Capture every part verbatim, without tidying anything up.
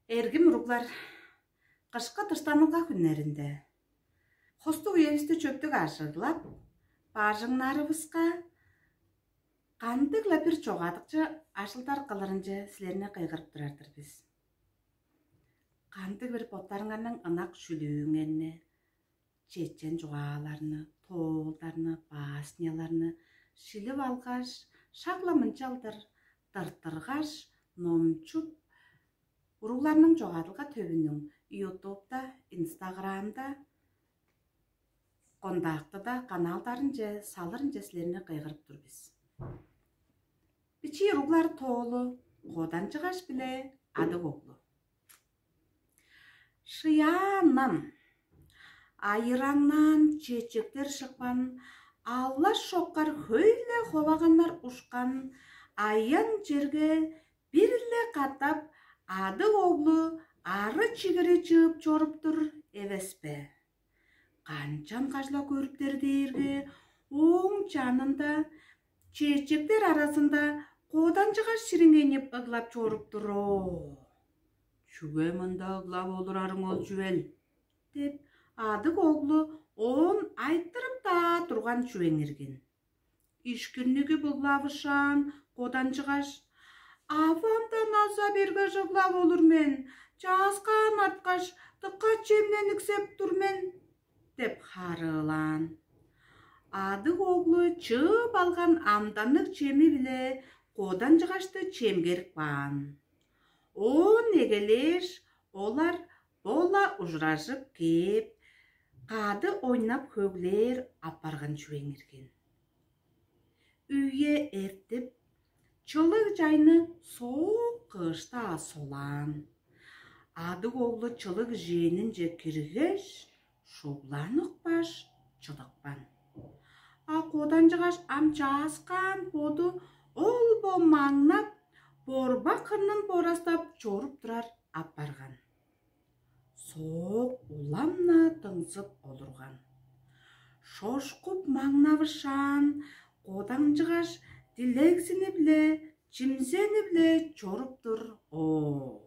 Эргим уруглар, кышкы дыштанылга хүннеринде хостуг үевисти чөптүг ажыглап, бажыңнарывыска кандыг-ла бир чогаадыкчы ажылдар кылырынче силерни кыйгырып турар-дыр бис. Кандыг-бир боттарыңарның ынак шүлүүңерни, чечен чугааларны, тоолдарны, басняларны шилип алгаш, шак-ла мынчалдыр тырттыргаш, номчуп, уругларның чогаадылга төвүнүң Ютубта, Инстаграмда, Контактыда каналдарынче салырынче силерни кыйгырып тур бис. Бичии уруглар тоолу, коданчыгаш биле адыг оглу. Шыяаннан айыраңнаан чечектер шыкпан, аллаш шоккар хөй-ле ховаганнар ушкан аян черге бир-ле катап адыг оглу ары чигири чыып чоруп тур эвес бе? Канчан кажыла көрүптер дээрге, ооң чанында чечектер аразында коданчыгаш шириңейнип ыглап чоруп тур оо. «Чүге мында ыглап олурарың ол чүвел?» — деп, адыг оглу оон айтырып-даа турган чүвең иргин. Ишкирниги былгылавышаан, коданчыгаш: «Авамдан аза бергеш ыглап олур мен, чааскаан арткаш, дыка чемнениксеп тур мен» — деп харыылаан. Адыг оглу чыып алган амданныг чеми-биле коданчыгашты чемгерип каан. Оон эгелээш, олар бо-ла ужуражып кээп, кады ойнап-хөглээр апарган чүвең иргин. Үе эртип, чылыг чайны соок кыышта солаан. Адыг оглу чылыг чээнинче киргеш, шугланыкпаш чыдыпкан. А коданчыгаш ам чааскаан боду ол-бо маңнап, борбак хырнын борастап чоруп турар апарган. Соок улам-на дыңзып олурган. Шошкуп маңнавышаан, коданчыгаш дилегзини-биле, чимзени-биле чоруп тур оо.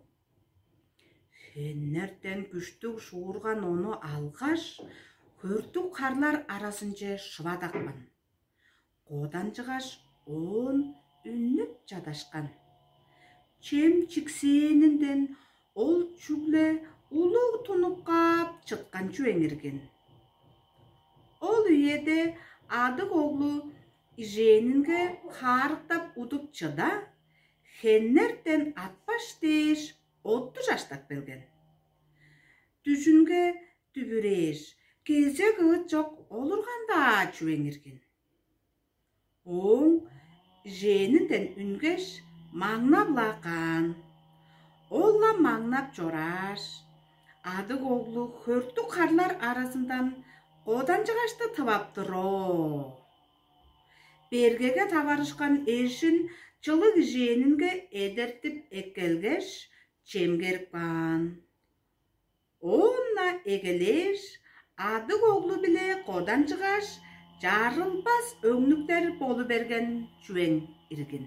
Хеннертен күштүг шуурган ону алгаш, хөртүк харлар аразынче шывадапкан. Коданчыгаш оон үннүп чадашкан. Чем чиксээнинден ол чүгле улуг тунуп каап чыткан чүвең иргин. Ол үеде адыг оглу ижээнинге хаарыктап удуп чыда, хеннертен атпаш дээш, отту чаштап келген. Дүжүнге дүвүрээш, кезек ыыт чок олурган-даа чүвең иргин. Ооң ижээнинден үнгеш, маңнап-ла каан. Ол-ла маңнап чорааш, адыг оглу хөртүк харлар аразындан коданчыгашты тывап тур оо. Бергеге таварышкан эжин чылыг ижээнинге эдертип эккелгеш, чемгерип каан. Оон-на эгелээш, адыг оглу-биле коданчыгаш, чарылбас өңнүктер болу берген чүвең иргин.